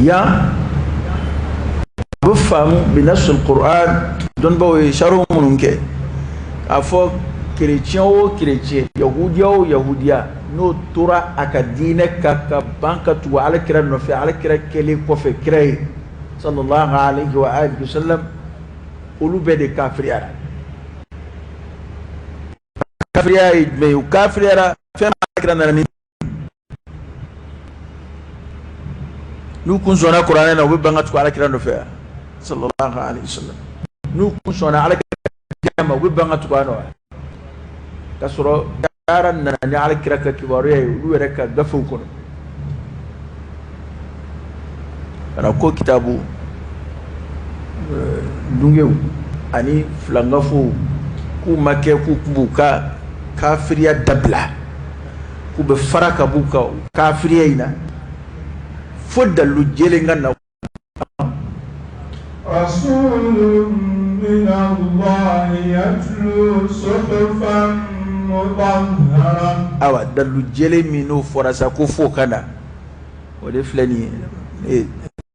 Yan a bɛ faamu binasul Qur'an, dɔnnibaw ye sarihu minnu kɛ, k'a fɔ kerecɛn o kerecɛn, yahudiya o yahudiya, n'o tora a ka diinɛ kan ka ban ka tugu ala kira nɔfɛ, ala kira kɛlen kɔfɛ kira ye sallallahu alaihi wa alihi wasallam, olu bɛɛ de kafiriyara. Kafiriya ye jumɛn ye? U kafiriyara fɛn ala kira nana ni n'u kun sɔnna kuranɛ na, u bɛ ban ka tugu ala kira nɔfɛ sallallahu alaihi wasallam? N'u kun sɔnna ala kira ma, u bɛ ban ka tugu a nɔfɛ? Ka sɔrɔ baara nana ni ala kira ka kibaruya ye olu yɛrɛ ka gafew kɔnɔ, ka na ko kitabu dungew ani filankafow k'u ma kɛ k'u tun b'u ka kafiriya dabila, k'u bɛ fara ka b'u ka kafiriya in na fo dalilu jɛlen ka na. Awa, dalilu jɛlen min n'o fɔra sa ko fo ka na, o de filɛ nin ye,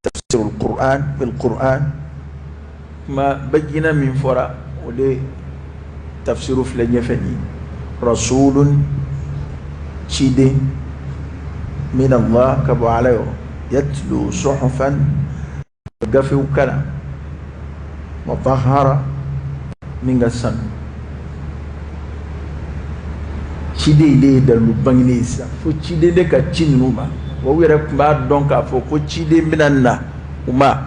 tafsirul Qur'an bil Qur'an. Kuma bayyina min fɔra, o de tafsiru filɛ ɲɛfɛ nin ye. Rasulun, ciden, min Allah, ka bɔ ala yɔrɔ, yatlu suhufan, gafew kalan, mutahhara, min ka sanu. Ciden de ye dalilu bangenen ye sisan, fo ciden de ka ci ninnu ma. Wa u yɛrɛ tun b'a dɔn k'a fɔ ko ciden bɛna na u ma.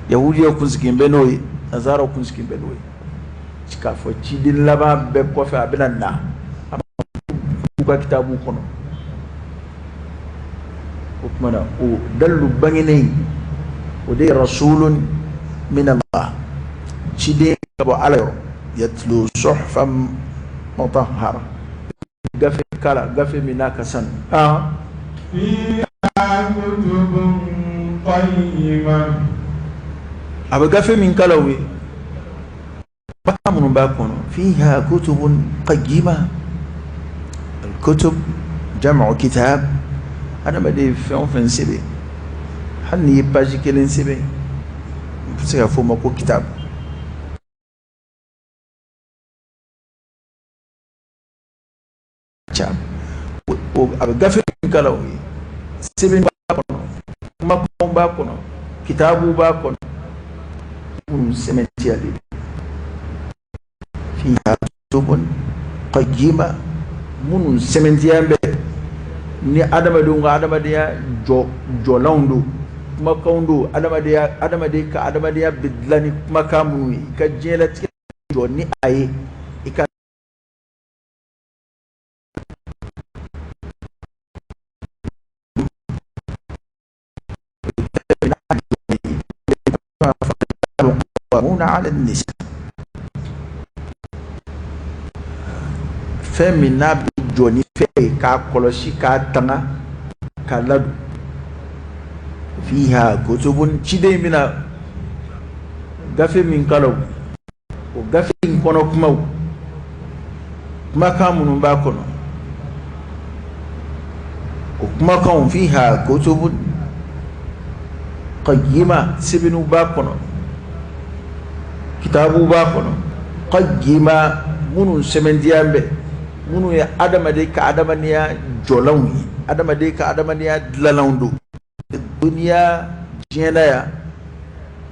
Yahudiyaw kun sigilen bɛ n'o ye, nazaraw kun sigilen bɛ n'o ye, k'a fɔ ciden laban bɛɛ kɔfɛ a bɛna na a b'u ka kitabu kɔnɔ. O tuma na, o dalilu bangenen, o de ye rasulun min Allah, ciden ka bɔ ala yɔrɔ, yatlu suhufan mutahhara, gafe kala, gafe min n'a ka sanu. A bɛ gafe min kalan u ye, kumakan minnu b'a kɔnɔ, fiha kutubun qayyima. Al-kutub jam'u kitab. Adamaden ye fɛn o fɛn sɛbɛn, hali n'i ye page kelen sɛbɛn, i bɛ se ka fɔ o ma ko kitab. Ca a bɛ gafe min kalan u ye, sɛbɛn b'a kɔnɔ, kumakanw b'a kɔnɔ, kitabu b'a kɔnɔ minnu sɛmɛntiyalen don. Fiha kutubun qayyima, minnu sɛmɛntiya bɛ ni adamadenw ka adamadenya jɔ jɔlanw don, kumakanw don, adamadenya, adamaden ka adamadenya bɛ dilan ni kumakan minnu ye, i ka diɲɛlatigɛ jɔ ni a ye, i ka fɛn min n'a bɛ jɔ ni fɛn ye k'a kɔlɔsi, k'a tanga, k'a ladon. Fiha kutubun, ciden in bɛna gafe min kalan, o gafe in kɔnɔ kumaw, kumakan minnu b'a kɔnɔ, o kumakanw, fiha kutubun qayyima, sɛbɛnniw b'a kɔnɔ, kitabuw b'a kɔnɔ, qayyima, minnu sɛmɛntiya bɛ, minnu ye adamaden ka adamadenya jɔlanw ye, adamaden ka adamadenya dilanlanw don, duniya, diɲɛ na yan,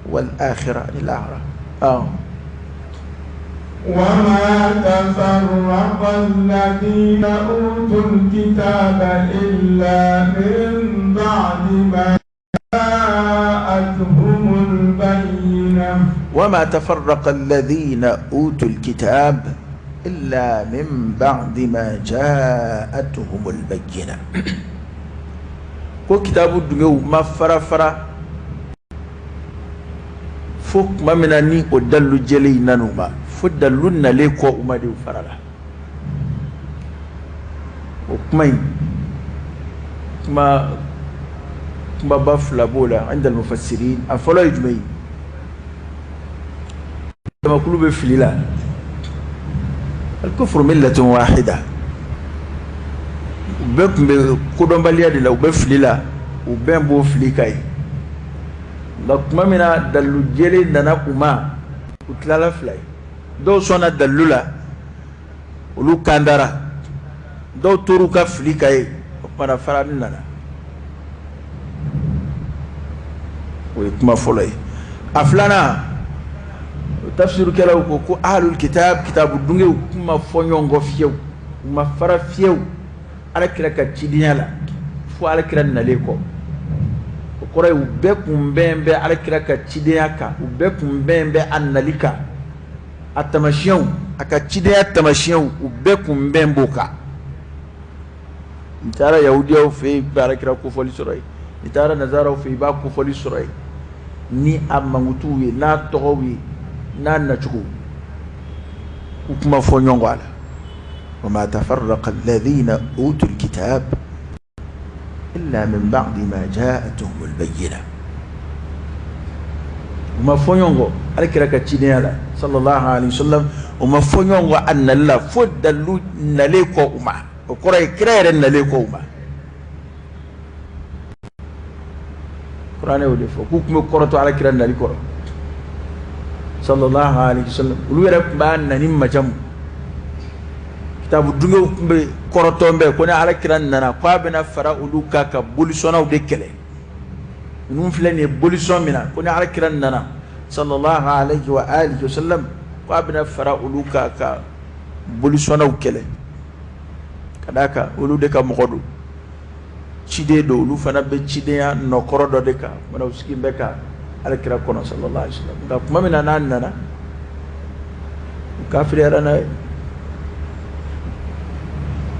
wal akhira, ani lahara. Wama tafarraqa alladhina utul kitaba illa min ba'di ma ja'atuhumul bayyinah. Wama tafarraqa alladhina utul kitab illa min ba'di ma ja'atuhumul bayyinah. Ko kitabu dungew ma fara fara fo tuma min na ni o dalilu jɛlen in nan'u ma, fo dalilu nalen kɔ u ma de u farala. O kuma in, kuma kumaba fila b'o la inda al-mufassirin. A fɔlɔ ye jumɛn ye? Jamakulu bɛ fili la. Al-kufru millatun wahida. U bɛɛ tun bɛ kodɔnbaliya de la, u bɛ fili la, u bɛɛ b'o fili kan yen. Nka tuma min na dalilu jɛlen nana u ma, u tilala fila ye. Dɔw sɔnna dalilu la, olu kandara. Dɔw tor'u ka fili kan yen, o tuma na farali nana. O ye kuma fɔlɔ ye. A filanan, o tafsirukɛlaw ko ko ahlul kitab, kitabu dungew kun ma fɔ ɲɔgɔn kɔ fiyewu, u ma fara fiyewu ala kira ka cidenya la fo ala kira nalen kɔ. O kɔrɔ ye u bɛɛ kun bɛn bɛ ala kira ka cidenya kan, u bɛɛ kun bɛn bɛ a nali kan, a tamasiyɛnw, a ka cidenya tamasiyɛnw, u bɛɛ kun bɛn b'o kan. N'i taara yahudiyaw fɛ yen, i bɛ ala kira kofɔli sɔrɔ yen. N'i taara nazaraw fɛ yen, i b'a kofɔli sɔrɔ yen, ni a mankutuw ye, n'a tɔgɔw ye, n'a nacogo. U kun ma fɔ ɲɔgɔn kɔ a la. Wa ma tafarraqa alladhina utul kitab illa min ba'di ma ja'atuhumul bayyina. U ma fɔ ɲɔgɔn kɔ ala kira ka cidenya la sallallahu alaihi wasallam, u ma fɔ ɲɔgɔn kɔ a nali la fo dalilu nalen kɔ u ma. O kɔrɔ ye kira yɛrɛ nalen kɔ u ma. Kuranɛ y'o de fɔ k'u tun bɛ kɔrɔtɔ ala kira nali kɔrɔ sallallahu alaihi wasallam. Olu yɛrɛ tun b'a nani majamu. Kitabu dungew tun bɛ kɔrɔtɔ bɛɛ ko ni ala kira nana ko a bɛna fara olu kan ka bolisɔnnaw de kɛlɛ. Ninnu filɛ nin ye bolisɔn min na, ko ni ala kira nana sallallahu alaihi wa alihi wasallam ko a bɛna fara olu kan ka bolisɔnnaw kɛlɛ, ka d'a kan olu de ka mɔgɔ don, ciden don, olu fana bɛ cidenya nɔkɔrɔ dɔ de kan, mana u sigi bɛ ka alakira kɔnɔ sallallahu alaihi wasallam. Nka tuma min na n'a nana, u kafiriyara n'a ye.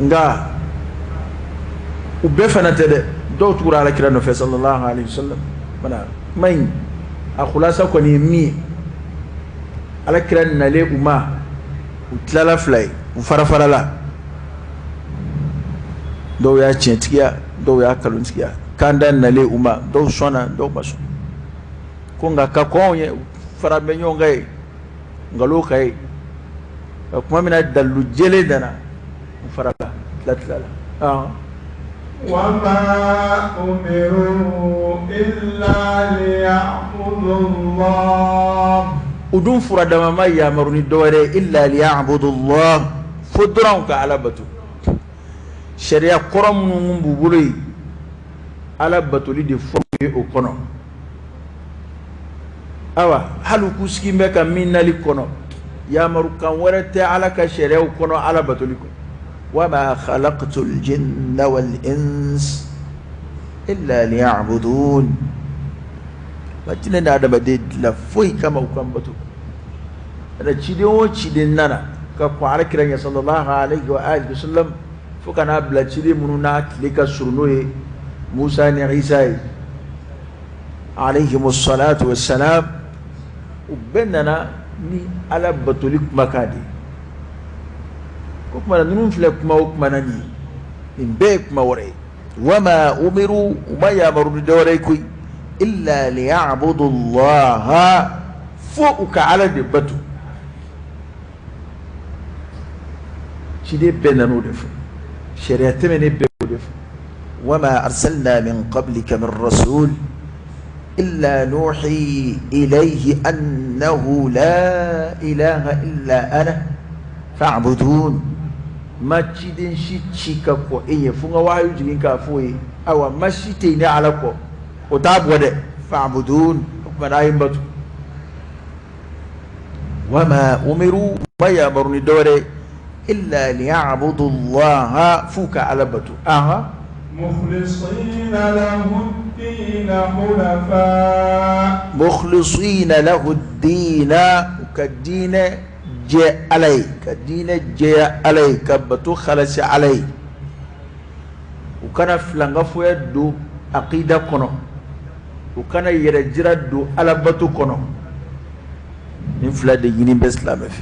Nka u bɛɛ fana tɛ dɛ, dɔw tugura alakira nɔfɛ sallallahu alaihi wasallam. Mana kuma in a khulasa kɔni ye min ye, alakira nalen u ma, u tilala fila ye, u farafarala. Dɔw y'a tiɲɛtigiya, dɔw y'a kalontigiya. Kanda nalen u ma, dɔw sɔnna, dɔw ma sɔn. Ko nka ka kɔn anw ye fara bɛ ɲɔgɔn kan ye, nkalon ka ye. Nka tuma min na dalilu jɛlen nana, u farala, tila tilala. Wa ma umiru illa liya'budullah. U dun furadama ma yamaru ni dɔwɛrɛ ye illa liya'budullah, fo dɔrɔn ka Ala bato. Sariya kɔrɔ minnu b'u bolo yen, Ala batoli de fɔ ye o kɔnɔ. Awa hali k'u sigi bɛ ka min nali kɔnɔ, yamarukan wɛrɛ tɛ Ala ka sariyaw kɔnɔ Ala batoli kɔ. Wa ma khalaqtul jinna wal ins illa liya'budun. Ma jinɛ ni adamaden dilan foyi kama u ka n bato. Ɛnɛ ciden o ciden nana ka kɔn Ala kira ɲɛ sallallahu alaihi wa alihi wasallam, fo ka n'a bila ciden minnu n'a tile ka surun, n'o ye Musa ni Isa ye alayhimu salatu wassalam, u bɛɛ nana ni Ala batoli kumakan de ye. Ko kuma na ninnu filɛ kuma o kuma na nin ye, nin bɛɛ ye kuma wɛrɛ ye. Wa ma umiru, u ma yamaru ni dɔwɛrɛ ye koyi, illa liya'budullaha, fo u ka Ala de bato. Ciden bɛɛ nana o de fɔ, sariya tɛmɛnen bɛɛ o de fɔ. Wa ma arsalna min qablika min rasul illa nuhi ilayhi annahu la ilaha illa ana fa'budun. Ma ciden si ci ka kɔn e ɲɛ fo n ka wahayu jigin k'a fɔ o ye, awa ma si tɛ yen ne Ala kɔ, o t'a bɔ dɛ, fa'budun, o tuma na a ye n bato. Wa ma umiru, ma yamaru ni dɔwɛrɛ ye illa liya'budullaha, f'u ka Ala bato. Aha. Mukhlisina lahu ad-dina hunafa. Mukhlisina lahu ad-dina, u ka diinɛ jɛ Ala ye, ka diinɛ jɛya Ala ye, ka bato halasi Ala ye. U kana filankafoya don aqida kɔnɔ, u kana yɛrɛ jira don Ala bato kɔnɔ. Nin fila de ɲini bɛ silamɛ fɛ.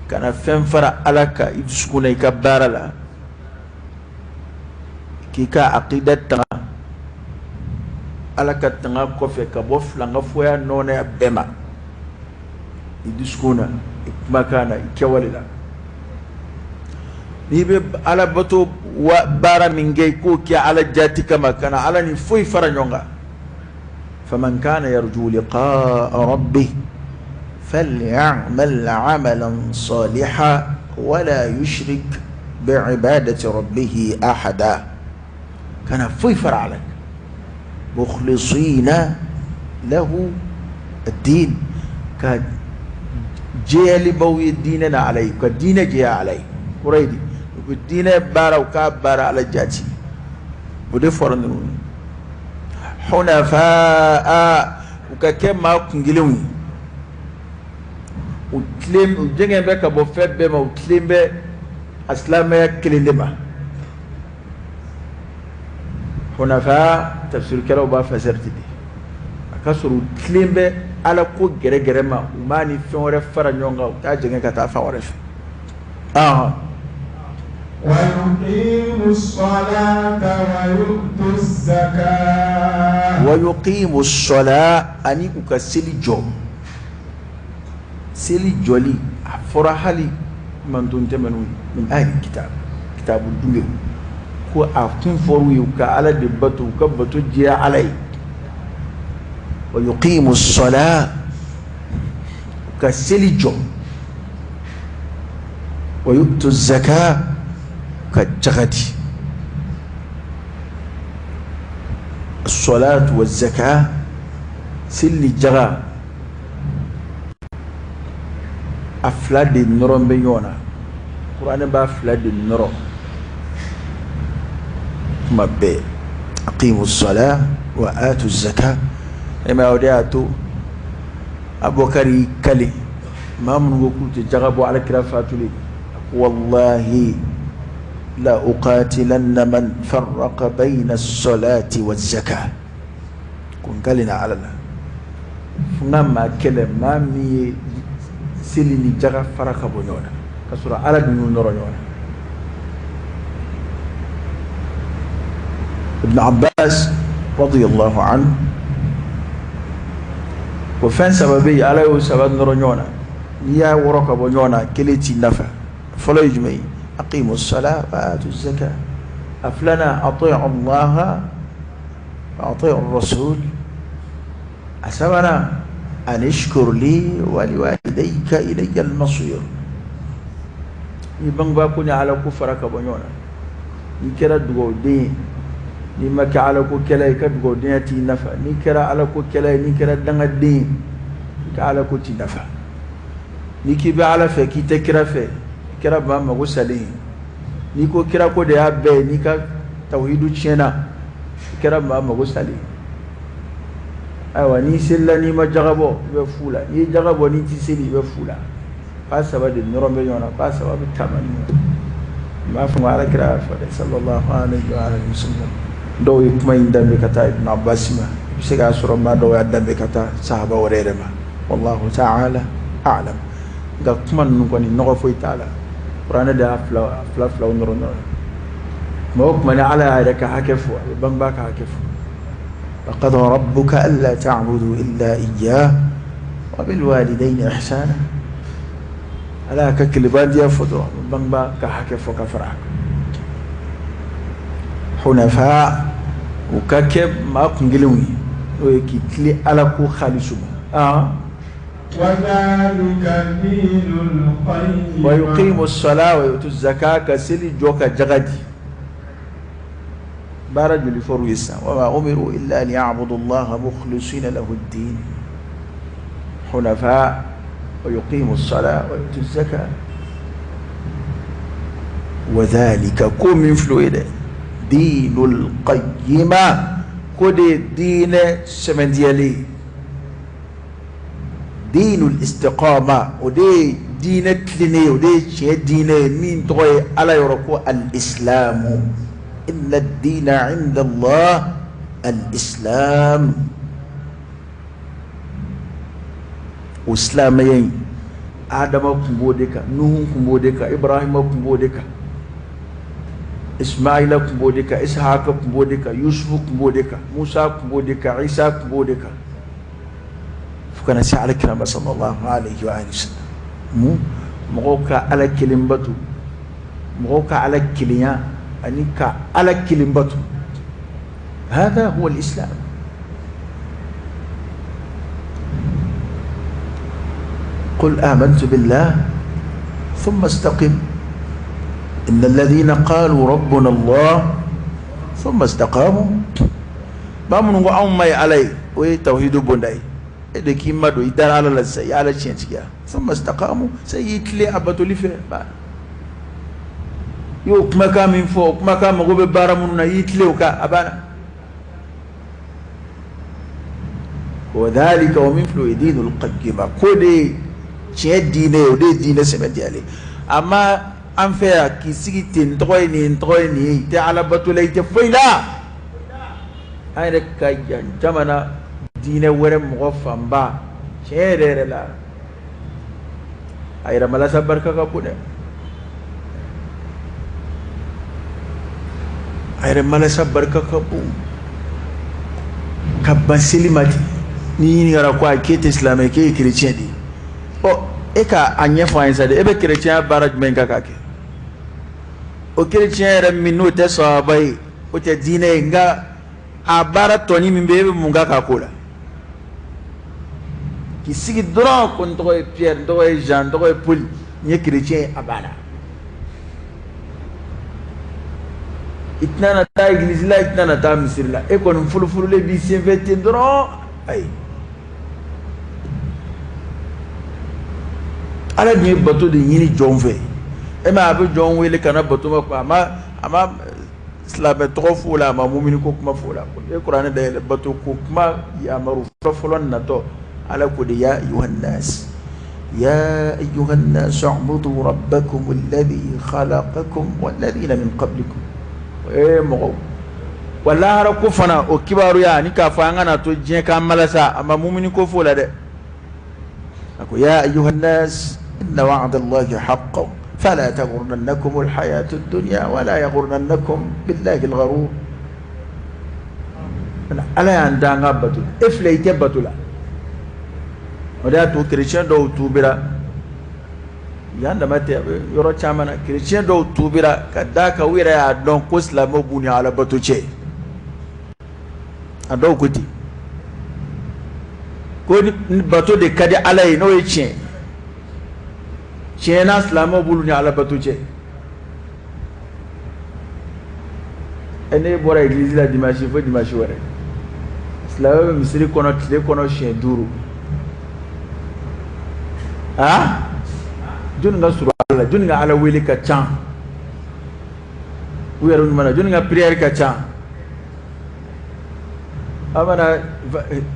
Kana fɛn fara Ala kan i dusukun na i ka baara la, k'i ka aqida tanga Ala ka tanga kɔfɛ ka bɔ filankafoya nɔnaya bɛɛ ma, i dusukun na, i kumakan na, i kɛwale la. N'i bɛ Ala bato baara min kɛ, i k'o kɛ Ala jati kama, kana Ala ni foyi fara ɲɔgɔn kan. Faman kana yarju liqa'a rabbih falyamal amalan salihan wala yushrik bi'ibadati rabbih ahada. Kana foyi fara Ala kan. Mukhlisina lahu ad-din, ka jɛyalibaw ye diinɛ na Ala ye, ka diinɛ jɛya Ala ye. Kɔrɔ ye di? U bɛ diinɛ baara, u k'a baara Ala jati. O de fɔra ninnu ye. Hunafa, u ka kɛ maa kunkelenw ye. U tilen, u jɛngɛ bɛ ka bɔ fɛn bɛɛ ma, u tilen bɛ a silamɛya kelen de ma. Hunafa, tafsirikɛlaw b'a fasɛri ten de. A ka sɔrɔ u tilen bɛ Ala ko gɛrɛgɛrɛ ma, u m'a ni fɛn wɛrɛ fara ɲɔgɔn kan, u t'a jɛngɛ ka taa fan wɛrɛ fɛ. Wa yuqimu sɔla, ani u ka seli jɔ. Seli jɔli a fɔra hali manton tɛmɛnw ye, min ahli kitab, kitabu dungew, ko a kun fɔr'u ye u ka Ala de bato, u ka bato jɛya Ala ye. Wa yuqimu sɔla, u ka seli jɔ. Wa yu'tu zaka, ka jaga di. Salatu wa zaka, seli ni jaga, a fila de nɔrɔ bɛ ɲɔgɔn na. Kuranɛ b'a fila de nɔrɔ kuma bɛɛ. Aqimu sala wa atu zaka. E ma o de y'a to Abubakar y'i kali maa minnu ko k'u tɛ jaga bɔ, Alakira fatulen, a ko wallahi la uqatilanna man farraqa bayna as-salati waz-zaka. Ko n kalina Ala la, fo n ka maa kɛlɛ, maa min ye seli ni jaga fara ka bɔ ɲɔgɔn na, ka sɔrɔ Ala dun y'u nɔrɔ ɲɔgɔn na. Ibn Abbas radiyallahu anhu ko fɛn saba bɛ yen, Ala y'o saba nɔrɔ ɲɔgɔn na, n'i y'a wɔrɔ ka bɔ ɲɔgɔn na, kelen t'i nafa. Fɔlɔ ye jumɛn ye? Aqimu sala wa atu zaka. A filanan, ati'u Allah wa ati'u rasul. A sabanan, an ishkur li wa liwalidayka ilayya al-masir. Ni bangebaa ko ni Ala ko fara ka bɔ ɲɔgɔn na, n'i kɛra dugawuden ye, n'i ma kɛ Ala ko kɛla ye, i ka dugawudenya t'i nafa. N'i kɛra Ala ko kɛla ye, n'i kɛra dangaden ye, i ka Ala ko t'i nafa. N'i k'i bɛ Ala fɛ, k'i tɛ kira fɛ, i kɛra maa mago salen ye. N'i ko kira ko de y'a bɛɛ ye, n'i ka tawhidu tiɲɛna, i kɛra maa mago salen ye. Ayiwa, n'i selila n'i ma jaga bɔ, i bɛ fu la. N'i ye jaga bɔ n'i tɛ seli, i bɛ fu la. K'a saba de nɔrɔ bɛ ɲɔgɔn na, k'a saba bɛ taama ni ɲɔgɔn. N b'a fɔ ko Ala kira y'a fɔ dɛ, sallallahu alaihi wa alihi wasallam. Dɔw ye kuma in danbe ka taa Ibn Abbas ma, i bɛ se k'a sɔrɔ maa dɔw y'a danbe ka taa sahaba wɛrɛ yɛrɛ ma. Wallahu ta'ala a'lam. Nka kuma ninnu kɔni nɔgɔ foyi t'a la. Kuranɛ de y'a fila fila filaw nɔrɔ ɲɔgɔn na. Tuma o tuma ni Ala y'a yɛrɛ ka hakɛ fɔ, a bɛ bangebaa ka hakɛ fɔ. Wa qada rabbuka alla ta'budu illa iyyah wa bil walidayni ihsana. Ala y'a ka kelenbantiya fɔ dɔrɔn, a bɛ bangebaa ka hakɛ fɔ ka fara a kan. Hunafa, u ka kɛ maa kunkelenw ye, n'o ye k'i tilen Ala ko halisu ma. Wa yuqimu sala wa yutu zaka, ka seli jɔ ka jaga di. Baara joli fɔr'u ye sisan? Wa ma umiru illa liya'budu allaha mukhlisina lahu ddin hunafa wa yuqimu sala wa yutu zaka. Wa dhalika, ko min filɛ o ye dɛ, dinul qayyima, ko de ye diinɛ sɛmɛntiyalen ye. Dinul istiqama, o de ye diinɛ tilennen ye, o de ye tiɲɛ diinɛ ye min tɔgɔ ye Ala yɔrɔ ko al-islamu. Inna ad-dina 'inda Allah al-islam. O silamɛya in, Adama tun b'o de kan, Nuhu tun b'o de kan, Ibrahima tun b'o de kan, Ismaila tun b'o de kan, Ishaka tun b'o de kan, Yusufu tun b'o de kan, Musa tun b'o de kan, Isa tun b'o de kan, fo ka na se Ala kira ma sallallahu alaihi wa sallam. Mun mɔgɔw ka Ala kelen bato, mɔgɔw ka Ala kelenya ani ka Ala kelen bato. Hada huwa al-islam. Qul amantu billah thumma istaqim inna alladhina qalu rabbuna Allah thumma istaqamu. Maa minnu ko anw ma ye Ala ye, o ye tawhidu bonda ye. E de k'i ma don, i dara Ala la sisan, i ye Ala tiɲɛtigiya. Thumma istaqamu, sisan i y'i tilen a batoli fɛ. Ba i y'o kumakan min fɔ, o kumakan mago bɛ baara minnu na, i y'i tilen o kan, a banna. Wa dhalika, o min filɛ, o ye dinul qayyima, k'o de ye tiɲɛ diinɛ ye, o de ye diinɛ sɛbɛntiyalen. A ma an fɛ yan k'i sigi ten, n tɔgɔ ye nin ye, n tɔgɔ ye nin ye, i tɛ Ala bato la, i tɛ foyi la. An yɛrɛ ka yan jamana diinɛ wɛrɛ mɔgɔ fanba, tiɲɛ yɛrɛ yɛrɛ la, a yɛrɛmalasa barika ka bon dɛ. A yɛrɛ malasa barika ka bon ka ban seli ma ten. N'i ɲininkara ko a k'e tɛ silamɛ, k'e ye kerecɛn de ye, ɔ e ka a ɲɛfɔ an ye sa dɛ, e bɛ kerecɛnya baara jumɛn kan k'a kɛ? O kerecɛn yɛrɛ min n'o tɛ sahaba ye, o tɛ diinɛ ye, nka a baara tɔni min bɛ, e bɛ mun kan k'a k'o la? K'i sigi dɔrɔn ko n tɔgɔ ye Pierre, n tɔgɔ ye Jean, n tɔgɔ ye Paul, n ye kerecɛn ye, a banna. I tɛna na taa egilizi la, i tɛna na taa misiri la, e kɔni folofololen b'i senfɛ ten dɔrɔn. Ayi, Ala dun ye bato de ɲini jɔn fɛ. E ma a bɛ jɔn wele ka na bato ma, a ma silamɛ tɔgɔ f'o la, a ma mumini ko kuma f'o la. E kuranɛ dayɛlɛ, bato ko kuma yamaru fɔlɔ fɔlɔ natɔ, Ala ko de: ya ayyuhan nas, ya ayyuhan nas u'budu rabbakum alladhi khalaqakum walladhina min qablikum. Ee mɔgɔw, wa lahara ko fana o kibaruya ani k'a fɔ an kana to diɲɛ k'an malasa, a ma mumini ko f'o la dɛ. A ko: ya ayyuhan nas inna wa'da Allahi haqqun fala taghurrannakum alhayatu ad-dunya wala yaghurrannakum billahi al-gharur. Ala y'an da an ka bato, e filɛ i tɛ bato la. O de y'a to kerecɛn dɔw tuubira yan, dama tɛ, a bɛ yɔrɔ caman na. Kerecɛn dɔw tuubira ka d'a kan u yɛrɛ y'a dɔn ko silamɛw b'u ni Ala bato cɛ. A dɔw ko ten ko ni bato de ka di Ala ye, n'o ye tiɲɛ tiɲɛ na, silamɛw b'olu ni Ala bato cɛ. Ɛ, ne bɔra egilizi la dimanche fo dimanche wɛrɛ, silamɛ bɛ misiri kɔnɔ tile kɔnɔ siɲɛ 5. Aa, jɔnni ka surun Ala la? Jɔnni ka Ala wele ka ca u yɛrɛ ɲuman na? Jɔnni ka prière ka ca? An mana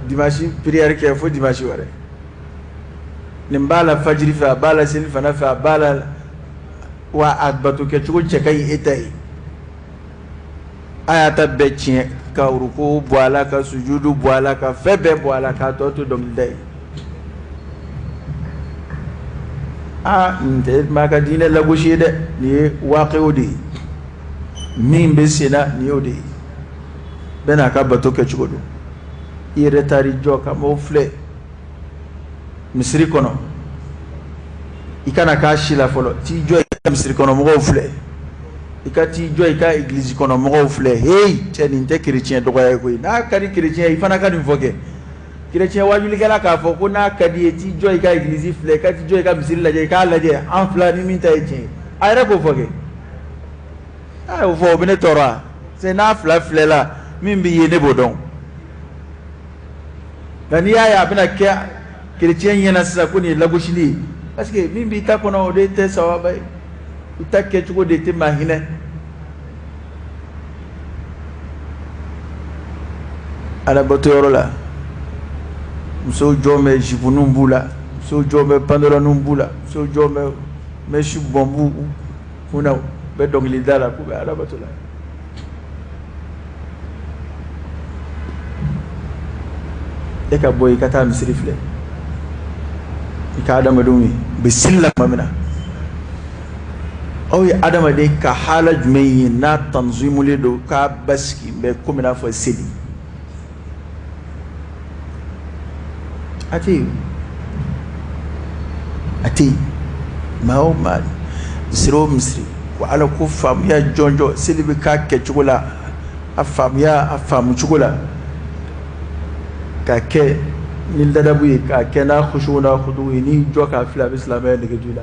dimanche prière kɛ fo dimanche wɛrɛ, nin b'a la fajiri fɛ, a b'a la seli fana fɛ, a b'a la wa a bato kɛcogo cɛ ka ɲi e ta ye. A y'a ta bɛɛ tiɲɛ ka uruko bɔ a la, ka sujudu bɔ a la, ka fɛn bɛɛ bɔ a la, k'a tɔ to dɔnkilida ye. Aa, nin tɛ maa ka diinɛ lagosi ye dɛ, nin ye waaqiw de ye, min bɛ sen na, nin y'o de ye. Bɛɛ n'a ka bato kɛcogo don. I yɛrɛ taar'i jɔ ka maaw filɛ misiri kɔnɔ, i kana k'a si la fɔlɔ, t'i jɔ i ka misiri kɔnɔ mɔgɔw filɛ, i ka t'i jɔ i ka egilizi kɔnɔ mɔgɔw filɛ. Hey cɛ, nin tɛ kerecɛn dɔgɔya ye koyi. N'a ka di kerecɛn ye, i fana ka nin fɔ kɛ. Kerecɛn wajulikɛla k'a fɔ ko n'a ka di ye, t'i jɔ i ka egilizi filɛ, i ka t'i jɔ i ka misiri lajɛ, i k'a lajɛ an fila ni min ta ye tiɲɛ ye. A yɛrɛ k'o fɔ kɛ. A y'o fɔ, o bɛ ne tɔɔrɔ wa? C'est n'a fila filɛ la, min bɛ ye, ne b'o dɔn. Nka n'i y'a ye a bɛna kɛ kerecɛn ɲɛna sisan ko nin ye lagosili ye, parce que min b'i ta kɔnɔ, o de tɛ sawaba ye. I ta kɛcogo de tɛ maa hinɛ. Alabato yɔrɔ la, musow jɔ bɛ, jupeninw b'u la, musow jɔ bɛ, pantalonninw b'u la, musow jɔ bɛ, mèche bɔn b'u kunna, u bɛ dɔnkili da la k'u bɛ alabato la. E ka bɔ i ka taa misiri filɛ, i ka adamadenw ye u bɛ seli la tuma min na, aw ye adamaden ka hala jumɛn ye n'a tanzimulen don k'a basigi bɛ komi n'a fɔ seli a tɛ yen, a tɛ yen. Maa o maa, misiri o misiri, ko Ala ko faamuya jɔnjɔn, seli bɛ k'a kɛcogo la, a faamuya a faamu cogo la, ka kɛ. ni ladabu ye, k'a kɛ n'a khushu n'a khudu ye, n'i jɔ k'a filɛ, a bɛ silamɛya nege to i la.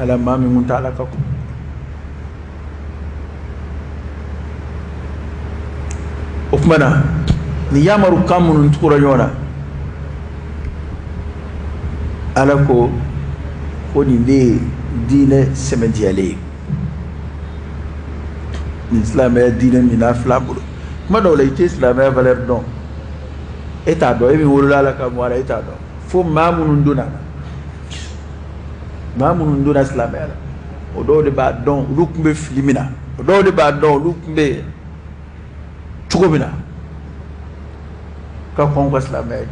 Ala maa min kun t'a la ka kun. O tuma na nin yamarukan minnu tugura ɲɔgɔn na, Ala ko ko nin de ye diinɛ sɛmɛntiyalen ye, nin silamɛya diinɛ min n'a filɛ an bolo. Kuma dɔw la, i tɛ silamɛya valeur dɔn, e t'a dɔn, e min wolola a la ka mɔ a la, e t'a dɔn fo maa minnu donna a la, maa minnu donna silamɛya la, o dɔw de b'a dɔn olu tun bɛ fili min na, o dɔw de b'a dɔn olu tun bɛ cogo min na ka kɔn ka silamɛya ye.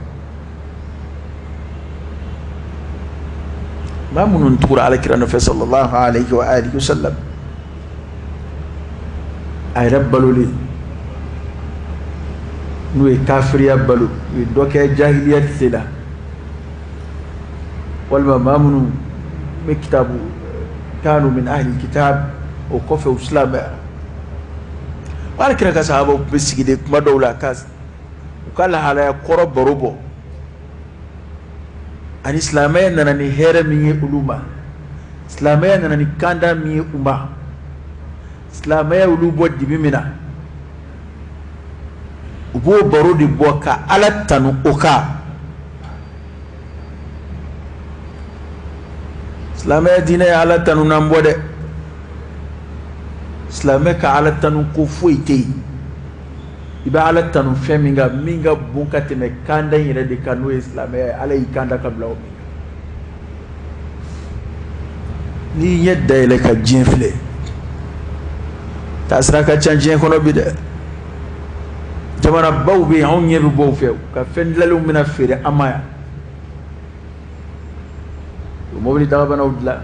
Maa minnu tugura Ala kira nɔfɛ sallallahu alayhi wa alihi wa sallam, a yɛrɛ balolen, n'u ye kafiriya balo, u ye dɔ kɛ jahiliya tile la, walima maa minnu bɛ kitabu kanu min ahli kitab, o kɔfɛ u silamɛyara. Ala kira ka sahabaw tun bɛ sigi de kuma dɔw la ka u ka lahalaya kɔrɔ baro bɔ, ani silamɛya nana ni hɛrɛ min ye olu ma, silamɛya nana ni kanda min ye u ma, silamɛya olu bɔ dibi min na, u b'o baro de bɔ ka Ala tanu o kan. Silamɛya diinɛ ye Ala tanu n'an bɔ dɛ. Silamɛ ka Ala tanu ko foyi tɛ yen, i bɛ Ala tanu fɛn min kan, min ka bon ka tɛmɛ kanda in yɛrɛ de kan, n'o ye silamɛya ye. Ala y'i kanda ka bila o min kan. N'i ɲɛ dayɛlɛ ka diɲɛ filɛ, taasira ka ca diɲɛ kɔnɔ bi dɛ. Jamanabaw bɛ yen, anw ɲɛ bɛ bɔ u fɛ, u ka fɛn dilanlenw bɛna feere an ma yan. U bɛ mobili dagabanaw dilan,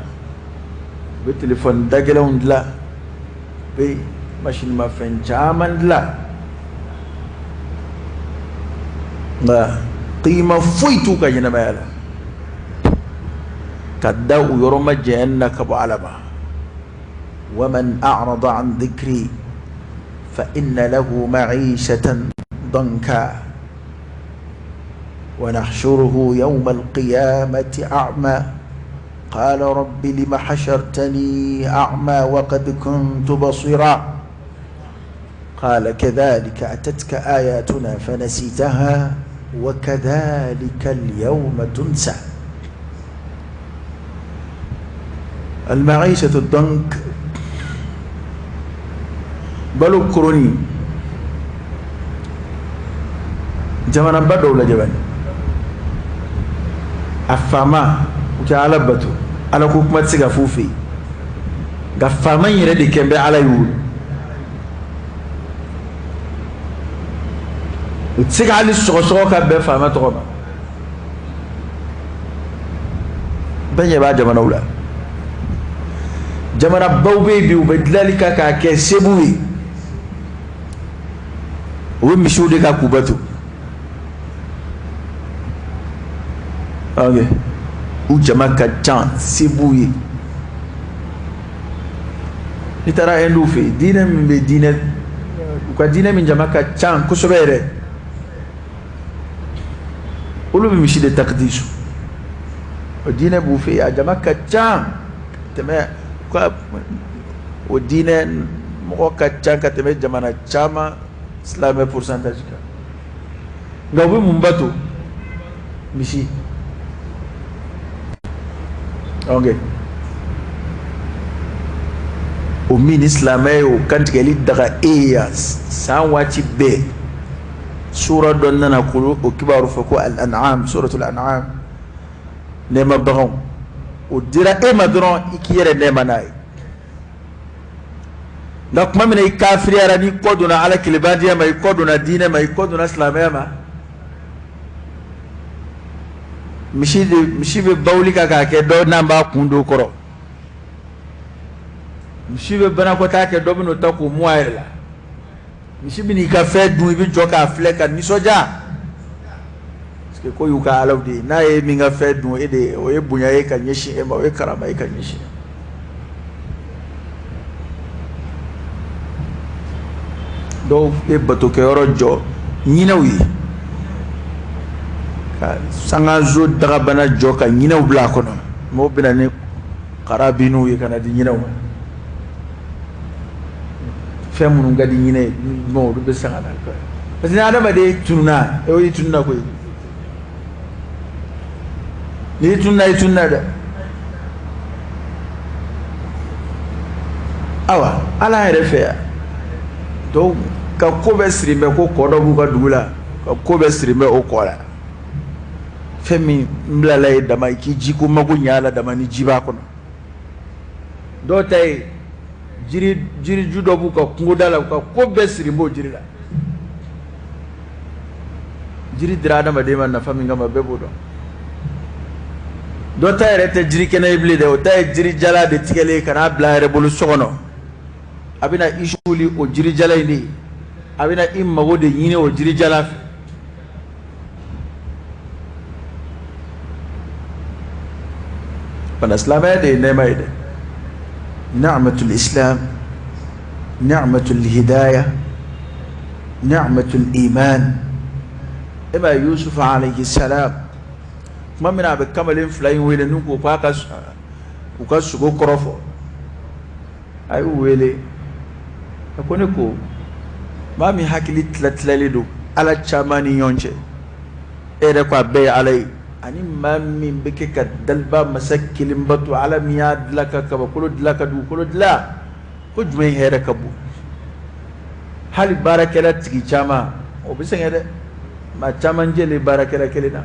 u bɛ telefɔni dagɛlɛnw dilan, u bɛ masinimafɛn caman dilan, nka kima foyi t'u ka ɲɛnamaya la ka da u yɔrɔ majanyani na ka bɔ Ala ma. Waman a'rada an dhikri fa inna lahu ma'ishatan danka wa nahshuruhu yawma al-qiyamati a'ma qala rabbi lima hashartani a'ma wa qad kuntu basira qala kadhalika atatka ayatuna fanasitaha wa kadhalika al-yawma tunsa. Al-ma'ishatu dank, balo koroni. Jamanaba dɔw lajɛ bani, a faama u tɛ Ala bato, Ala ko kuma tɛ se ka f'u fɛ yen, nka faama in yɛrɛ de kɛn bɛ Ala ye. U tɛ se ka hali sɔgɔsɔgɔ ka bɛn faama tɔgɔ ma. Bɛɛ ɲɛ b'a jamanaw la. Jamanabaw bɛ yen bi, u bɛ dilanli kan k'a kɛ sebu ye, u bɛ misiw de kan k'u bato. Ok, u jama ka ca, sebu ye. N'i taara Hinduw fɛ yen, diinɛ min bɛ diinɛ u ka diinɛ min jama ka ca kosɛbɛ yɛrɛ, olu bɛ misi de takidisu. O diinɛ b'u fɛ yen, a jama ka ca tɛmɛ ka o diinɛ mɔgɔ ka ca ka tɛmɛ jamana caman silamɛ pourcentage kan. Nka u bɛ mun bato? Misi. Ok, o min ni silamɛ ye o kantigɛli daga e ye yan san waati bɛɛ. Sura dɔ nana ko o kibaru fɔ ko al-an'am, suratul an'am, nɛɛma baganw. O dira e ma dɔrɔn i k'i yɛrɛ nɛɛma n'a ye. Nka tuma min na i kafiriyara, n'i kɔ donna Ala kelenbatigiya ma, i kɔ donna diinɛ ma, i kɔ donna silamɛya ma, misi de misi bɛ bawuli kan k'a kɛ dɔ n'an b'a kun don kɔrɔ, misi bɛ banakɔtaa kɛ, dɔ bɛ n'o ta k'o mu a yɛrɛ la. Misi bɛ n'i ka fɛn dun, i bɛ jɔ k'a filɛ ka nisɔndiya, parce que ko y'u ka alaw de ye. N'a ye min ka fɛn dun, e de o ye bonya ye ka ɲɛsin e ma, o ye karama ye ka ɲɛsin e ma. Dɔw bɛ batokɛyɔrɔ jɔ ɲinɛw ye. Sankanso dagabana jɔ ka ɲinɛw bila a kɔnɔ, mɔgɔw bɛ na ni karabiniw ye ka na di ɲinɛw ma. Fɛn minnu ka di ɲinɛ ye, bon, olu bɛ san ka na, parce que ni adamaden tununna, o y'i tununna koyi. N'i tununna, i tununna dɛ. Awa, ala yɛrɛ fɛ yan, dɔw ka ko bɛɛ siri bɛ ko kɔ dɔ b'u ka dugu la, ka ko bɛɛ siri bɛ o kɔ la. Fɛn min bilala ye dama, i k'i jiko mago ɲɛ a la dama, ni ji b'a kɔnɔ. Dɔw ta ye jiri, jiriju dɔ b'u ka kungoda la, u ka ko bɛɛ siri b'o jiri la. Jiri dira adamaden ma nafa min kama, bɛɛ b'o dɔn. Dɔ ta yɛrɛ tɛ jiri kɛnɛ ye bilen dɛ, o ta ye jirijala de tigɛlen ye ka n'a bila a yɛrɛ bolo so kɔnɔ. A bɛna i suli o jirijala in de ye, a bɛna i mago de ɲini o jirijala fɛ. Bana silamɛya de ye nɛɛma ye dɛ. Ni'matul islam, ni'matul hidaya, ni'matul iman. E b'a ye Yusuf alayhi salam, tuma min na a bɛ kamalen fila in wele n'u ko k'a ka u ka sugo kɔrɔ fɔ, a y'u wele, a ko ne ko maa min hakili tilatilalen don ala caman ni ɲɔgɔn cɛ, e yɛrɛ ko a bɛɛ ye ala ye, ani maa min bɛ kɛ ka daliba masa kelen bato, ala min y'a dilan ka kabakolo dilan ka dugukolo dilan, ko jumɛn hɛrɛ ka bon? Hali baarakɛla tigi caman, o bɛ sɛgɛn dɛ. Maa caman jɛlen baarakɛla kelen na,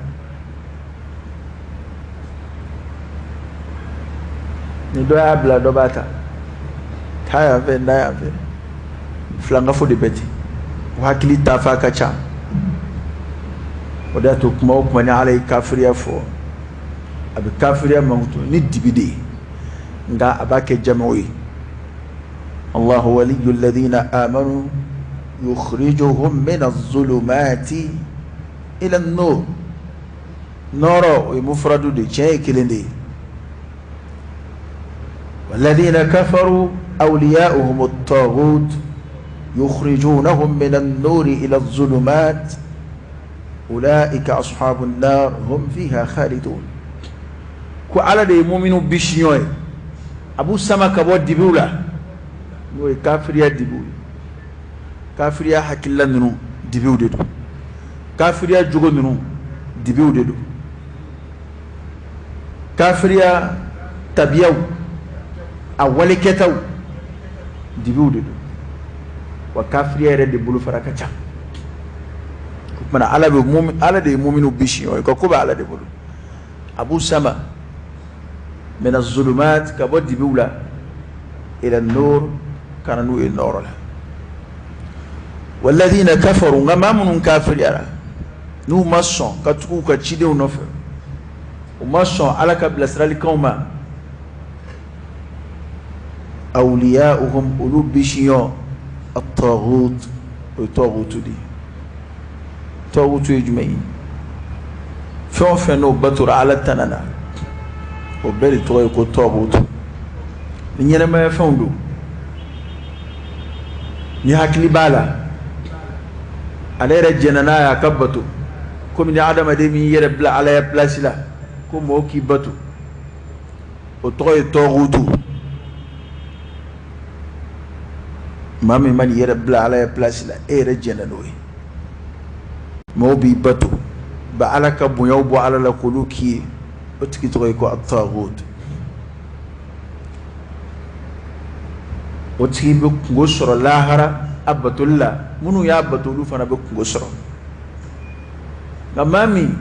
ni dɔ y'a bila, dɔ b'a ta, taa yan fɛ, n'a yan fɛ, filankafo de bɛ ten. O hakili tafa ka ca. O de y'a to kuma o kuma ni ala ye kafiriya fɔ, a bɛ kafiriya mankutu ni dibi de ye, nka a b'a kɛ jamaw ye. Allahu waliyyu alladhina amanu yukhrijuhum min az-zulumati ila an-nur. Nɔɔrɔ, o ye mufradu de, tiɲɛ ye kelen de ye. Walladhina kafaru awliya'uhum at-taghut yukhrijunahum min an-nuri ila az-zulumat ulaika ashabu an-nar hum fiha khalidun. Ko ala de ye muminu bisiɲɔ ye, a b'u sama ka bɔ dibiw la, n'o ye kafiriya dibiw ye. Kafiriya hakilila ninnu, dibiw de don. Kafiriya jogo ninnu, dibiw de don. Kafiriya tabiyaw, a walekɛtaw, dibiw de don. Wa kafiriya yɛrɛ de bolofara ka ca. O tuma ala bɛ, ala de ye muminu bisiɲɔ ye, ka ko bɛ ala de bolo. A b'u sama min az-zulumat, ka bɔ dibiw la, ila an-nur, ka na n'u ye nɔɔrɔ la. Walladhina kafaru, nka maa minnu kafiriyara, n'u ma sɔn ka tugu u ka cidenw nɔfɛ, u ma sɔn ala ka bilasiralikanw ma, awliya'uhum, olu bisiɲɔ, at-taghut, o ye tɔgutu de ye. Tɔgutu ye jumɛn ye? Fɛn o fɛn n'o batora ala tana na, o bɛɛ de tɔgɔ ye ko tɔgutu. Ni ɲɛnɛmaya fɛnw don, ni hakili b'a la, ale yɛrɛ jɛnna n'a ye a ka bato, komi ni adamaden min yɛrɛ bila ala ya pilasi la ko mɔgɔw k'i bato, o tɔgɔ ye tɔgutu. Maa min ma n'i yɛrɛ bila ala ya pilasi la, e yɛrɛ jɛnna n'o ye, mɔgɔw b'i bato ba ala ka bonyaw bɔ ala la k'olu k'i ye, o tigi tɔgɔ ye ko at-taghut. O tigi bɛ kungo sɔrɔ lahara a batoli la, minnu y'a bato, olu fana bɛ kungo sɔrɔ. Nka maa min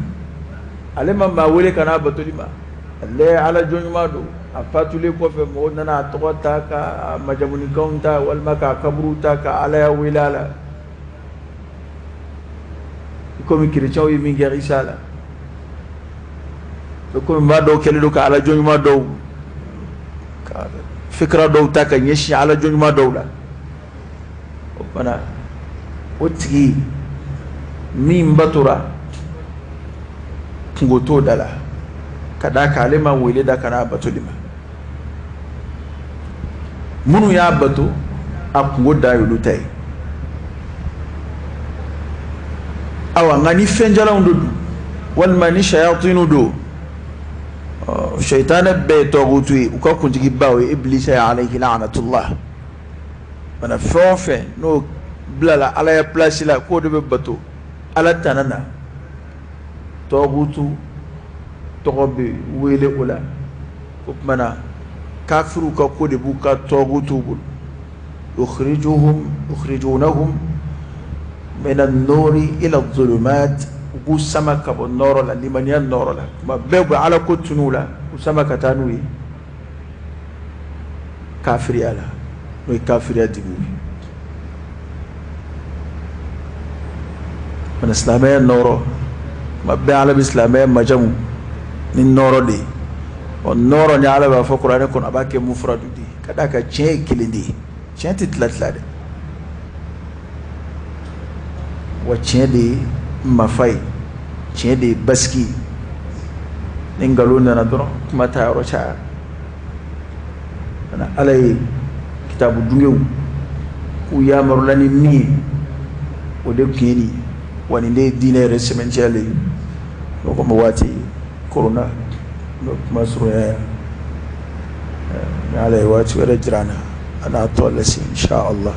ale ma maa wele ka n'a batoli ma, ale ala jɔn ɲuman don, a fatulen kɔfɛ mɔgɔw nana a tɔgɔ ta ka majamunikanw ta walima k'a kaburu ta ka ala ya wele a la, komi kerecɛnw ye min kɛ Isa la, komi maa dɔw kɛlen don ka ala jɔn ɲuman dɔw ka fikira dɔw ta ka ɲɛsin ala jɔn ɲuman dɔw la. O fana, o tigi min batora, kungo t'o da la, ka d'a kan ale ma wele da ka n'a batoli ma. Minnu y'a bato, a kungo da y'olu ta ye. Awa, nka ni fɛnjalanw de don, Walima ni shayatinu don, sɛtanɛ bɛɛ ye tɔgutu ye, u ka kuntigiba o ye ibilisa ye alayhi la'anatullah. Mana fɛn o fɛn n'o bilala ala ya place la k'o de bɛ bato ala tana na, tɔgutu tɔgɔ bɛ wele o la. O tuma na kafiriw ka ko de b'u ka tɔgutuw bolo. Yukhrijuhum yukhrijunahum min an-nuri ila adh-dhulumat, u b'u sama ka bɔ nɔɔrɔ la, limaniya nɔɔrɔ la. Tuma bɛɛ u bɛ ala ko tunu u la, u sama ka taa n'u ye kafiriya la, n'o ye kafiriya dibiw ye. Mana silamɛya nɔɔrɔ, tuma bɛɛ ala bɛ silamɛya majamu ni nɔɔrɔ de ye. Ɔ nɔɔrɔ ni ala b'a fɔ kuranɛ kɔnɔ, a b'a kɛ mufradu de ye, ka d'a kan tiɲɛ ye kelen de ye, tiɲɛ tɛ tila tila dɛ. Wa tiɲɛ de ye mafa ye, tiɲɛ de ye basigi ye. Ni nkalon nana dɔrɔn, kuma taa yɔrɔ caya. Kana ala ye kitabu dungew k'u yamarula ni min ye, o de tun ye nin ye. Wa nin de ye diinɛ yɛrɛ sɛmɛntiyalen ye. O komi waati koronna, n bɛ kuma surunya yan. Ni ala ye waati wɛrɛ jira an na, an n'a tɔ lase insha Allah.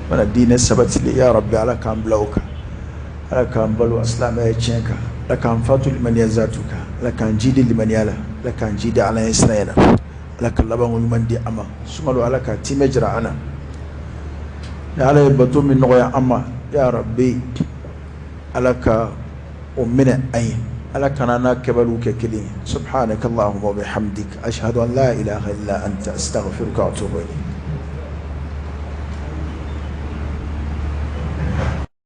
Mana diinɛ sabatili, ya rabbi, ala k'an bila o kan. Ala k'an balo silamɛya tiɲɛ kan, ala k'an fatu limaniya zatu kan, ala k'an jidi limaniya la, ala k'an jidi ala ɲɛ sira la, ala ka labanko ɲuman di an ma. Sunkalo, ala ka timɛ jira an na. Ni ala ye bato min nɔgɔya an ma, ya rabbi, ala ka o minɛ an ye, ala kana n'a kɛbaliw kɛ kelen ye. Subhanaka allahumma wa bihamdik, ashhadu an la ilaha illa anta, astaghfiruka wa atubu ilayk.